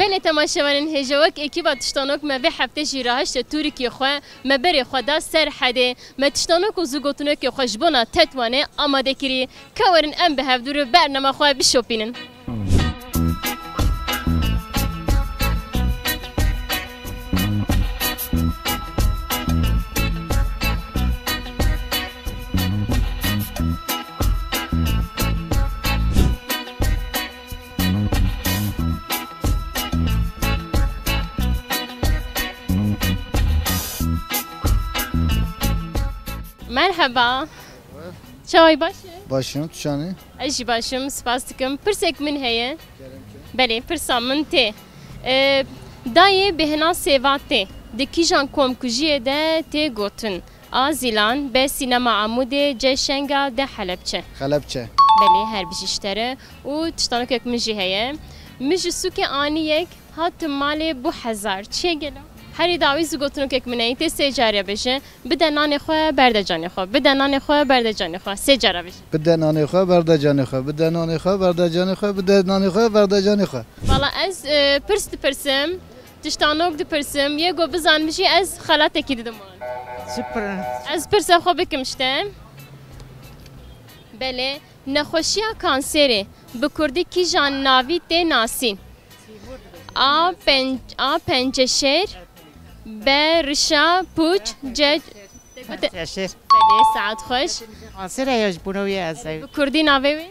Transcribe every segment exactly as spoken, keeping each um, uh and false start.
Belê temaşevanên hêja, wek ekîba Tiştanok me vê hefte jî rahişte Tûrikê xwe, me berê xwe da Serhedê, me tiştanok û zûgotinokê xwe ji bona Tetwanê amade kirî. Ka werin em bi hevdû re bernama xwe bişopînin. Merheba. Çaway baş e? Baş im, tu çawa yî? Ez jî baş im, spas dikim. Pirsek min heye. Kerem ke. Belê, pirsa min tê. E, dayê bêhna sêva tê. Di kîjan komkujiyê de tê gotin? A Zîlan, B Sînema Amûdê, C Şengal, D Helebçe. Xelepçe. Belê, her bijî ji te re. Û tiştanokek min jî heye. Min ji sûkê anî yek, hatim malê bû hezar. Çi ye gelo? Herî dawî zûgotinokek min heye, tê sê carî bêje. Bide nanê xwe, berde canê xwe. Bide nanê xwe, berde canê xwe. Sê cara bêje. Bide nanê xwe, berde canê xwe. Bide nanê xwe, berde canê xwe. Bide nanê xwe, berde canê xwe. Valla ez, e, pirs dipirsim. Tiştanok dipirsim, yê ku bizanim jî ez xelatekî didim wan. Super. Ez pirsa xwe bikim ji te. Belê, nexweşiya kanserê bi kurdî kîjan navî tê nasîn? A pen-, A penceşêr, B rişa pûç, C Penceşêr. Belê, saet xweş. Kanser e ya ji bo wê ez ê. Bi kurdî navê wê?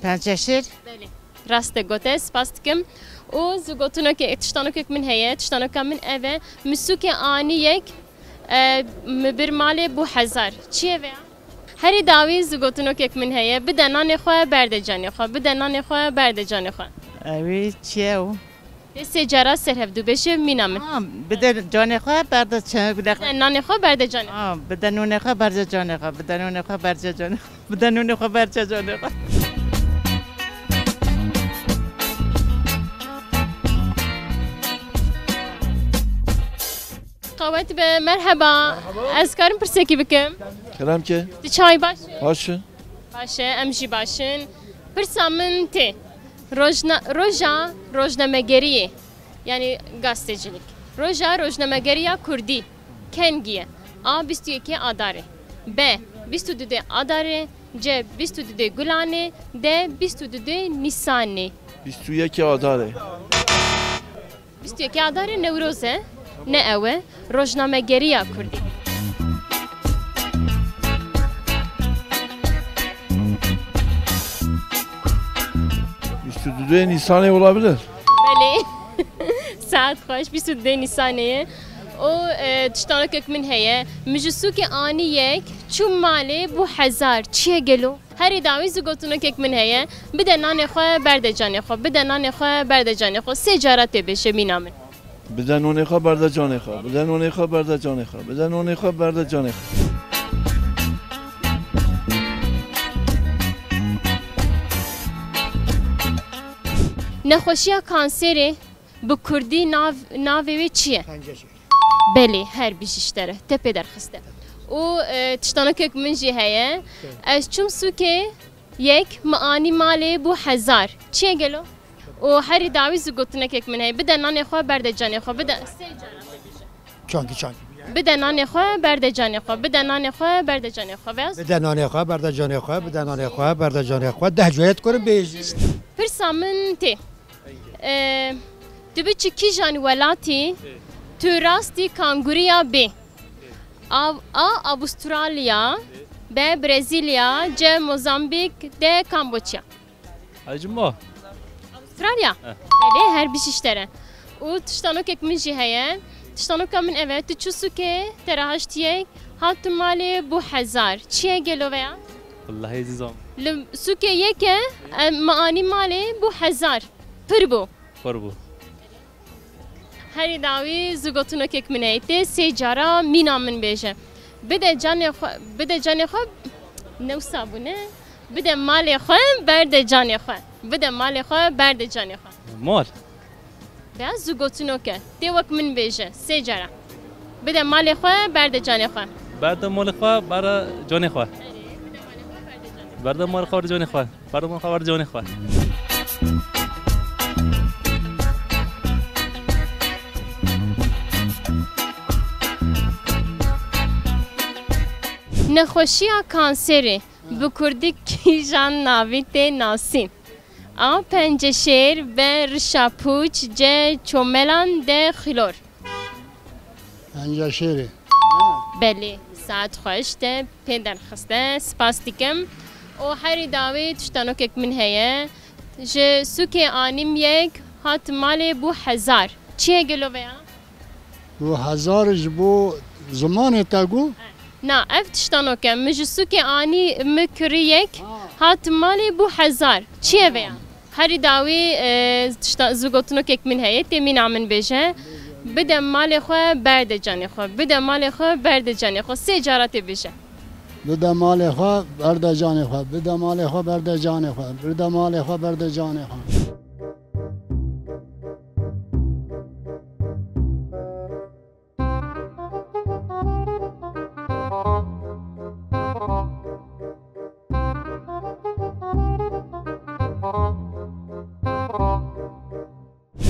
Penceşêr. Belê. Rast e gote, spas dikim. Û zûgotinokê, tiştanokek min heye, tiştanoka min ev e. Min sûkê anî yek, e, min bir malê bû hezar. Çi ye vêya? Herî dawî zûgotinokek min heye. Bide nanê xwe, berde canê xwe. Bide nanê xwe, berde canê xwe. Ewî çi ye o? Tê sê cara ser hevdû bêje mîna min. Ha, bide canê xwe, berde çe-, bide xwe. Bide nanê xwe, berde canê xwe. Ha, bide nûnê xwe, berde canê xwe. Bide nûnê xwe, berde canê xwe. Bide nûnê xwe, berde canê xwe. Qewet be, merheba. Merheba. Ez karim pirsekî bikim? Kerem ke. Tu çawa yî, baş î? Baş e. Baş e, em jî baş in. Pirsa min tê. Rojna-, roja rojnamegeriyê, yanî gazetecilik. Roja rojnamegeriya kurdî kengî ye? A bîst û yekê Adarê. B bîst û dudê Adarê. C bîst û dudê Gulanê. D bîst û dudê Nîsanê. Bîst û yekê Adarê. Bîst û yekê Adarê Newroz e. Ne ew e. Rojnamegeriya kurdî. Bîst û dudê Nîsanê olabilir. Belê. Saet xweş, bîst û dudê Nîsanê ye. Û, e, tiştanokek min heye. Min ji sûkê anî yek, çû malê bû hezar. Çi ye gelo? Herî dawî zûgotinokek min heye. Bide nanê xwe, berde canê xwe. Bide nanê xwe, berde canê xwe. Sê cara tê bêje mîna min. Bide nûnê xwe, berde canê xwe. Bide nûnê xwe, berde canê xwe. Bide nûnê xwe, berde canê xwe. Nexweşiya kanserê bi kurdî nav-, navê wê çi ye? Penceşêr. Belê, her bijî ji te re. Te pê derxiste. Û, e, tiştanokek min jî heye. Ez çûm sûkê yek, min anî malê bû hezar. Çi ye gelo? Û herî dawî zûgotinekek min heye. Bide nanê xwe, berde canê xwe. Bide, sê cara bibêje. Çankî, çankî. Bide nanê xwe, berde canê xwe. Bide nanê xwe, berde canê xwe. Vêya? Bide nanê xwe, berde canê xwe. Bide nanê xwe, berde canê xwe. Deh carî dikarim bêjim. Pirsa min tê. Ee, tu biçî kîjan welatî, tu rastî kanguriya bê? A, A, Avustralya, B, Brezîlya, C, Mozambîk, D, Kamboçya. Ay cuma. Avustralya? Heh. Belê, her bijî ji te re. Û tiştanokek min jî heye. Tiştanoka min ev e, tu çû sûkê, te re haşt yek, hatim malê bû hezar. Çi ye gelo vêya? Wallahî zizam. Li sûkê yek e, em, min anî malê bû hezar. Pir bû. Pir bû. Herî dawî zûgotinokek min heye. Tê sê cara mîna min bêje. Bide canê xwe, bide canê xwe, ne wisa bû ne? Bide malê xwe, berde canê xwe. Bide malê xwe, berde canê xwe. Mal. Vêya zûgotinok e. Tê wek min bêje. Sê cara. Bide malê xwe, berde canê xwe. Berde malê xwe, berde canê xwe. Erê, bide malê xwe, berde canê xwe. Berde malê xwe, berde canê xwe. Berde malê xwe, berde canê xwe. Nexweşiya kanserê bi kurdî kîjan navî tê nasîn? A. Penceşêr, B. Rişa pûç, C. Çomelan, D. Xîlor. Penceşêrê. Belê, saet xweş, te pê derxiste, spas dikim. Û herî dawî tiştanokek min heye. Ji sûkê anîm yek, hat malê bû hezar. Çi ye gelo veya? Bû hezar ji bo zimanê te got? Na, ev tiştanok e. Min ji sûkê anî, min kirî yek, hat malê bû hezar. Çi ye veya? Herî dawî, e, tişta-, zigotinokek min heye, tê mîna min bêje. Bide malê xwe, berde canê xwe. Bide malê xwe, berde canê xwe. Sê cara tê bêje. Bide malê xwe, berde canê xwe. Bide malê xwe, berde canê xwe. Bide malê xwe, berde canê xwe.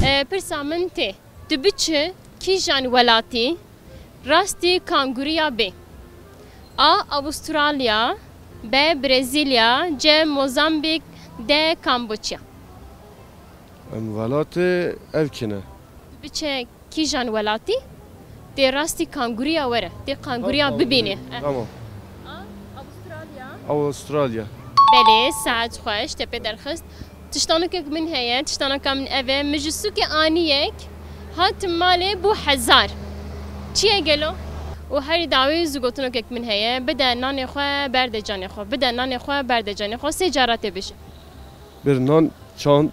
E, pirsa min tê. Tu biçi kîjan welatî rastî kanguriya bê? A. Avustralya, B. Brezîlya, C. Mozambîk, D. Kamboçya. Em welatê ev kine. Tu biçe kîjan welatî tê rastî kanguriya were, tê kanguriya bibîne. Tamam. A. Avustralya. Avustralya. Belê, saet xweş, te pê derxist. Tiştanokek min heye, tiştanoka min ev e, min ji sûkê anî yek, hat malê bû hezar. Çi ye gelo? Û herî dawî zigotinokek min heye, bide nanê xwe, berde canê xwe, bide nanê xwe, berde canê xwe, sê cara tê bêje. Bir nan çan.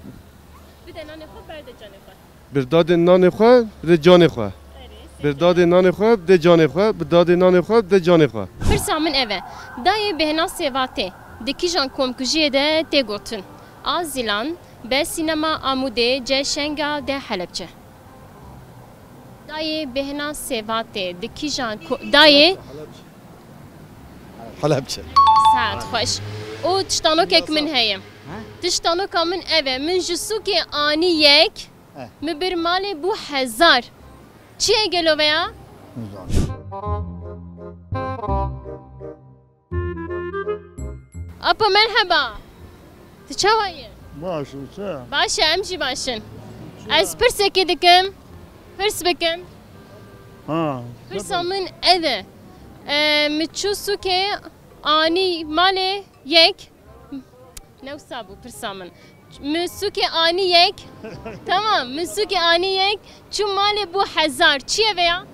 Bide nanê xwe, berde canê xwe. Bir dadê nanê xwe, bide canê xwe. Bir dadê nanê xwe, bide canê xwe, bir dadê nanê xwe, bide canê xwe. Pirsa min ev e. Dayê bêhna sêvatê di kîjan komkujiyê de tê gotin? A. Zîlan, B. Sînema Amûdê, C. Şengal, D. Helebçe. Dayê bêhna sêvatê di kîjan ko-, dayê Helebçe. Saet xweş. Û tiştanokek min heye. Tiştanoka min ev e. Min ji sûkê anî yek, min bir malê bû hezar. Çi ye gelo veya? Apo merheba. Tu çawa yî? Baş û se. Baş e, em jî baş in. Ez pirsekê dikim. Pirs bikim. Ha. Pirsa min ev e. E, min çû sûkê anî malê yek. Ne wisa bû pirsa min. Min sûkê anî yek. Tamam, min sûkê anî yek. Çû malê bû hezar. Çi ye veya?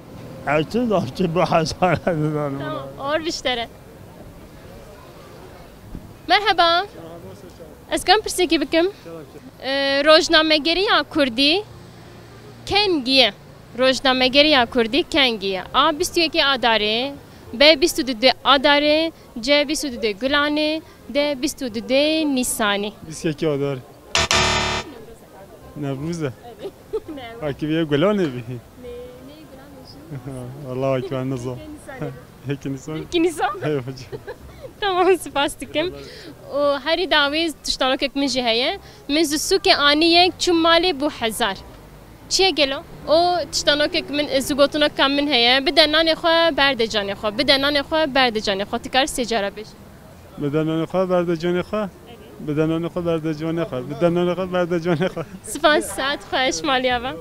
Ew çi zaf çi bû hezar, ez nizanim. Tamam, or biştere. Merheba. Ez kan pirsekî bikim? Ee, rojnamegeriya Kurdî kengî ye? Rojnamegeriya Kurdî kengî ye? A. Bîst û yekê Adarê, B. Bîst û dudê Adarê, C. Bîst û dudê Gulanê, D. Bîst û dudê Nîsanê. Bîst û yekê Adar. Newroz e. Newroz e. Wekî vê Gulanê bî. Nê, nê Gulanê jî. Wala wekî wan nizam. Yekê Nîsanê. Yekê Nîsan. Yekê Nîsan. Hey hocam. Tamam, spas dikim. Û herî dawî tiştanokek min jî heye. Min ji sûkê anî yek çû malê bû hezar. Çi ye gelo? Û tiştanokek min, zigotinokek min heye. Bide nanê xwe, berde canê xwe. Bide nanê xwe, berde canê xwe. Tu kar sê cara bêj. Bide nanê xwe, berde canê xwe. Bide nanê xwe, berde canê xwe. Bide nanê xwe, berde canê xwe. Spas, saet xweş, maliya ve.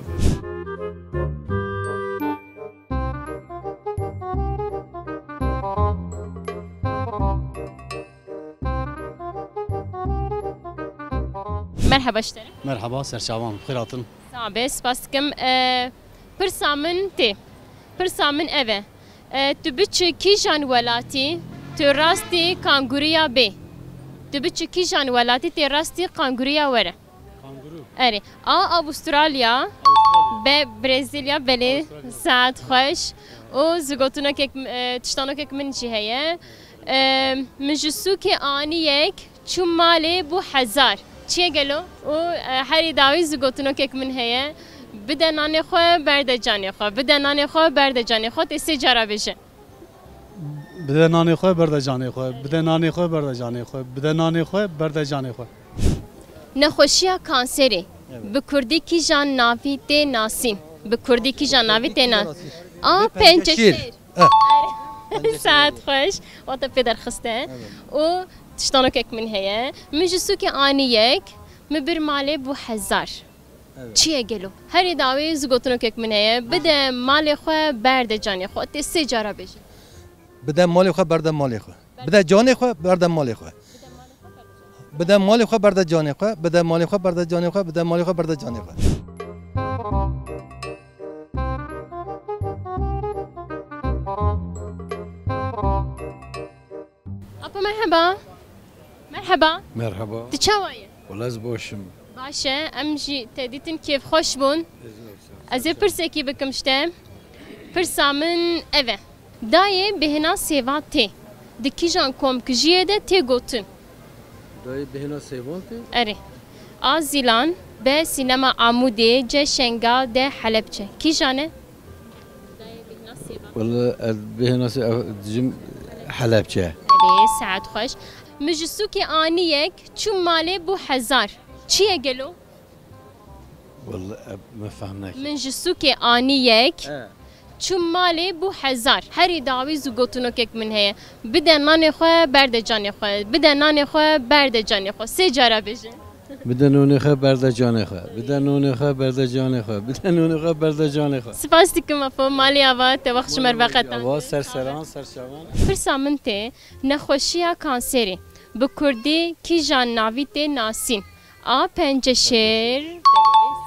Merheba ji te re. Merheba, serçavan, xêr hatin. Sax be, spas dikim. E, pirsa min tê. Pirsa min ev e. E, tu biçi kîjan welatî, tu rastî kanguriya bê? Tu biçi kîjan welatî, tê rastî kanguriya were? Kanguru. Erê. A. Avustralya. Avustralya. B. Brezîlya. Belê. Avustralya. Saet xweş. Û zigotinokek, e, tiştanokek min jî heye. E, min ji sûkê anî yek çû malê bû hezar. Çi ye gelo? Û, e, herî dawî zigotinokek min heye. Bide nanê xwe, berde canê xwe. Bide nanê xwe, berde canê xwe. Tê sê cara bêje. Bide nanê xwe, berde canê xwe. Bide nanê xwe, berde canê xwe. Bide nanê xwe, berde canê xwe. Nexweşiya kanserê, evet, bi kurdî kîjan navî tê nasîn? Bi kurdî kîjan navî tê na-, a. Penceşêr. Penceşêr. Eh. Saet xweş. Wate pê derxiste. Evet. Û tiştanokek min heye. Min ji sûkê anî yek, min bir malê bû hezar. Evet. Çi ye gelo? Herî dawî ji gotinokek min heye. Bide malê xwe, berde canê xwe. Tê sê cara bêje. Bide malê xwe, berde malê xwe. Bide canê xwe, berde malê xwe. Bide malê xwe, berde canê xwe. Bide malê xwe, berde canê xwe. Bide malê xwe, berde canê xwe. Apo merheba. Merheba. Merheba. Tu çawa yî? Wele ez baş im. Baş e, em jî te dîtin kêfxweş bûn. Ez ê pirsekî bikim ji te. Pirsa min ev e. Dayê bêhna sêvan tê. Di kîjan komkujiyê de tê gotin? Dayê bêhna sêvan tê? Erê. A Zîlan, B Sînema Amûdê, C Şengal, D Helebçe. Kîjan e? Wele ez bêhna sê-, ev dijim Helebçe. Erê, saet xweş. Min ji sûkê anî yek, çûm malê bû hezar. Çi ye gelo? Wele ev min fehm nekir. Min ji sûkê anî yek, He. çûm malê bû hezar. Herî dawî zû gotinokek min heye. Bide nanê xwe, berde canê xwe. Bide nanê xwe, berde canê xwe. Sê cara bêje. Bide nonê xwe, berde canê xwe. Bide nonê xwe, berde canê xwe. Bide nonê xwe, berde canê xwe. Spas dikim apo, malê ava, te wext ji me re veqetand. Ava, ser seran, ser çavan. Pirsa min tê, nexweşiya kanserê. Bi kurdî kîjan navî tê nasîn? A Penceşêr. Belê,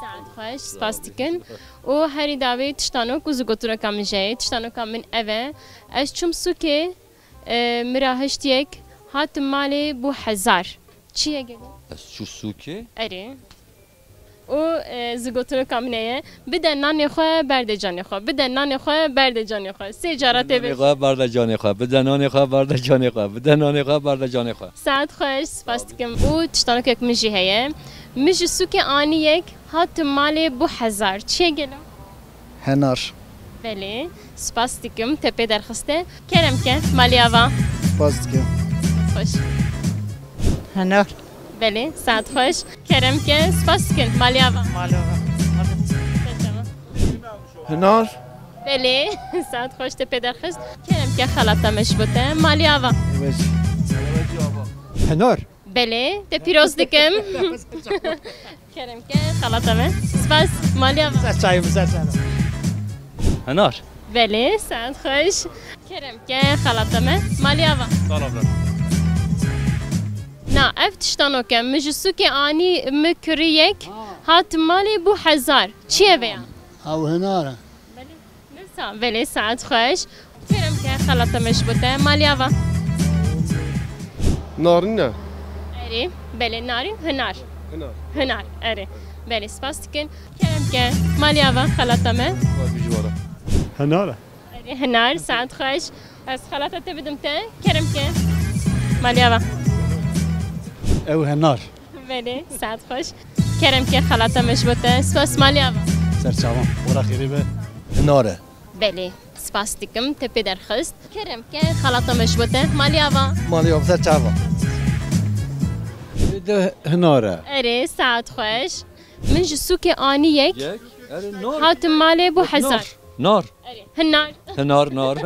saet xweş, spas dikin. Û herî dawî tiştanok û zû gotineka min jî heye. Tiştanoka min ev e. Ez çûm sûkê, e, min ra hişt yek, hatim malê bû hezar. Çi ye gelo? Ez çû sûkê. Erê. Û, e, zû gotineka min heye. Bide nanê xwe, berde canê xwe. Bide nanê xwe, berde canê xwe. Sê cara tê bêje. Nanê xwe, berde canê xwe. Bide nanê xwe, berde canê xwe. Bide nanê xwe, berde canê xwe. Saet xweş, spas dikim. Û tiştanokek min jî heye. Min ji sûkê anî yek, hatim malê bû hezar. Çi ye gelo? Henar. Belê, spas dikim, te pê derxiste. Kerem ke, malê ava. Spas dikim. Xweş. Henar. Belê, saet xweş. Kerem ke, spas dikin, malê ava. Malê ava. Hinar. Belê, saet xweş, te pê derxist. Kerem ke, xelata me ji bo te, malê ava. Hinar. Belê, te pîroz dikim. Kerem ke, xelata me. Spas, malê ava. Ser çayê min, ser çayê min. Henar. Belê, saet xweş. Kerem ke, xelata me. Malê ava. Sağ ol abla. Na, ev tiştanok e. Min ji sûkê anî, min kirî yek, hat malê bû hezar. Çi ye vêya? Ew hinar e. Belê. Sa-, belê, saet xweş. Kerem ke, xelata me ji bo te. Malê ava. Narîn e. Erê, belê, narîn, hinar. Hinar. Hinar, erê. Belê, spas dikin. Kerem ke, malê ava, xelata me. Vay, bijwara. Hinar e. Erê, hinar, saet xweş. Ez xelata te bidim te. Kerem ke. Malê ava. Ew hinar. Belê, saet xweş. Kerem ke, xelata me ji bo te. Spas, malê ava. Ser çavan. Ora xêrê be. Hinar e. Belê, spas dikim, te pê derxist. Kerem ke, xelata me ji bo te. Malê ava. Malê ava, ser çava. De hinar e. Erê, saet xweş. Min ji sûkê anî yek. Yek? Erê, nar. Hatim malê bû hezar. Nar. Erê, hinar. Hinar, nar.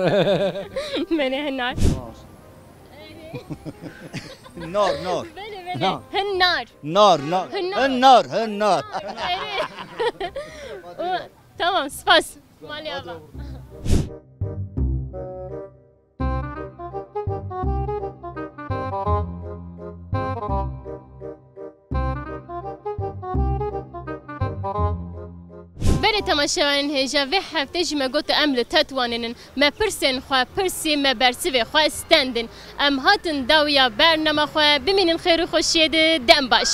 Belê, hinar. Nar, nar. Belê, belê. Nar. Hinar. Nar, nar. Hinar. Hinar, hinar. Erê. O, tamam, spas. Malê ava. Berê temaşevanên hêja, vê heftê jî me got em li Tetwanê nin. Me pirsên xwe pirsî, me bersivê xwe stendin. Em hatin dawiya bernama xwe, bimînin xêr û xweşiyê di, dem baş.